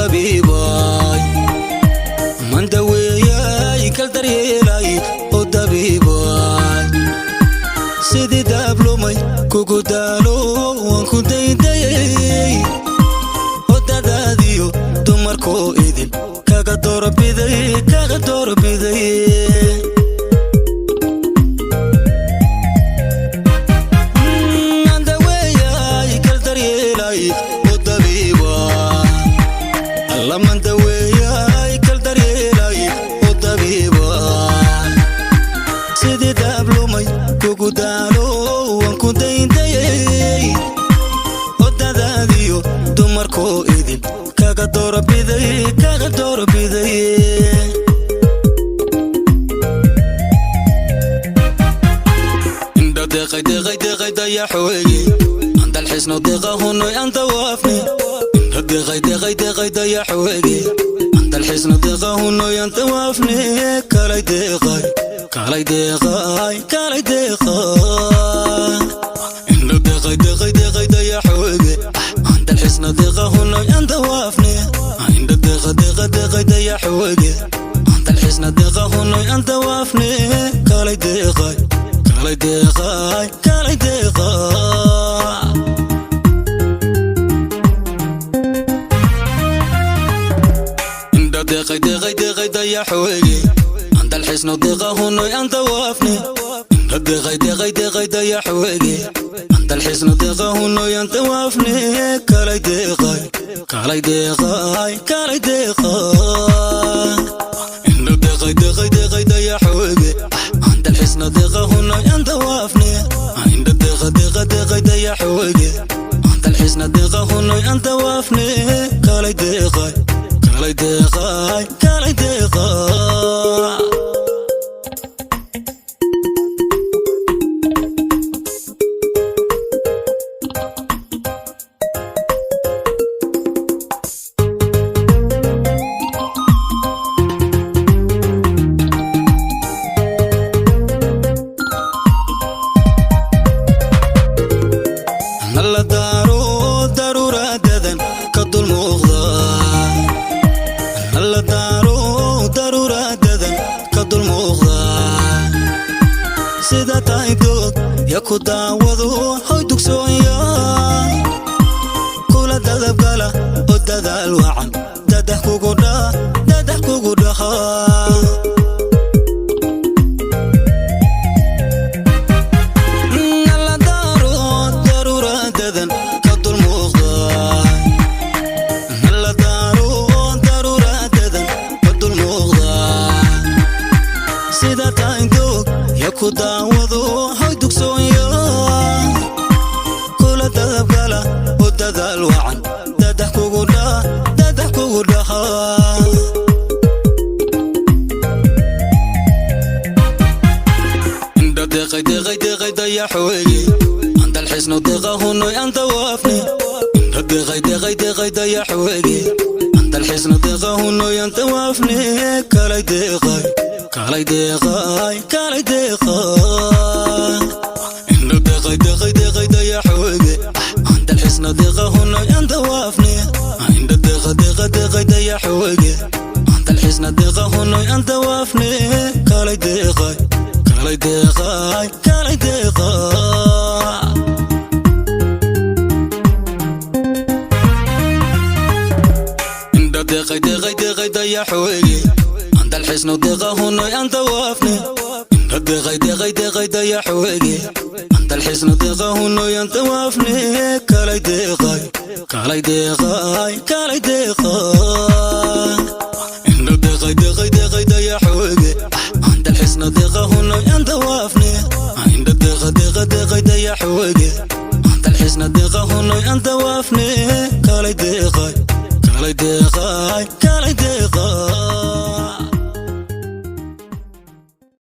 Dabiibay mandaweeyay kal daryeelay oo dabiibay sidii daablumay kugu daalo waan ku daydayay oo dadaadiyo dumarkoo idin kaga doorbiday kaga doorbiday. Mandaweeyay kal daryeelay oo dabiibay alla mandaweeyay kal daryeelay oo dabiibay sidii daablumay kugu daalo waan ku daydayay oo dadaadiyo dumarkoo idin kaga doorbiday kaga doorbiday. Indha deeqay deeqay deeqay dayaxweeye andalxisno deeqahunoy antawaafne. Indha deeqay deeqay deeqay dayaxweeye andalxisno deeqahunoy antawaafne. Kalay deeqay kalay deeqay kalay deeqay. Indha deeqay deeqay deeqay dayaxweeye andalxisno deeqahunoy antawaafne. Indha deeqa deeqa deeqay dayaxweeye andalxisno deeqahunoy antawaafne. Kalay deeqay kalay deeqay kalay deeqay. Indha deeqay deeqay deeqay dayaxweeye andalxisno deeqahunoy antawaafne. Indha deeqay deeqay deeqay dayaxweeye andalxisno deeqahunoy antawaafne. Kalay deeqay kalay deeqay kalay deeqay. Indha deeqay deeqay deeqay dayaxweeye andalxisno deeqahunoy antawaafne. Indha deeqa deeqa deeqay dayaxweeye andalxisno deeqahunoy antawaafne. Kalay deeqay kalay deeqay kalay deeqay. Nalla daaro daruuradadan ka dul muuqda nalla daaro daruuradadan ka dul muuqda sida tahay doog ya ku daawado hoy dugsoonya kula dadabgala oo dadaal wacan dadax kugu dha dadax kugu dhaha. Nalla daaro daruuradadan ka dul muuqda nalla daaro daruuradadan ka dul muuqda sida tahay doog ya ku daawado hoy dugsoonya kula dadabgala oo dadaal wacan dadax kugu dha dadax kugu dhaha. Indha deeqay deeqay deeqay dayaxweeye andalxisno deeqahunoy antawaafne. Indha deeqay deeqay deeqay dayaxweeye andalxisno deeqahunoy antawaafne. Kalay deeqay kalay deeqay kalay deeqay. Indha deeqay deeqay deeqay dayaxweeye andalxisno deeqahunoy antawaafne. Indha deeqa deeqa deeqay dayaxweeye andalxisno deeqahunoy antawaafne. Kalay deeqay kalay deeqay kalay deeqay. Indha deeqay deeqay deeqay dayaxweeye andalxisno deeqahunoy antawaafne. Indha deeqay deeqay deeqay dayaxweeye andalxisno deeqahunoy antawaafne. Kalay deeqay kalay deeqay kalay deeqay. Indha deeqay deeqay deeqay dayaxweeye andalxisno deeqahunoy antawaafne. Indha deeqa deeqa deeqay dayaxweeye andalxisno deeqahunoy antawaafne. Kalay deeqay kalay deeqay.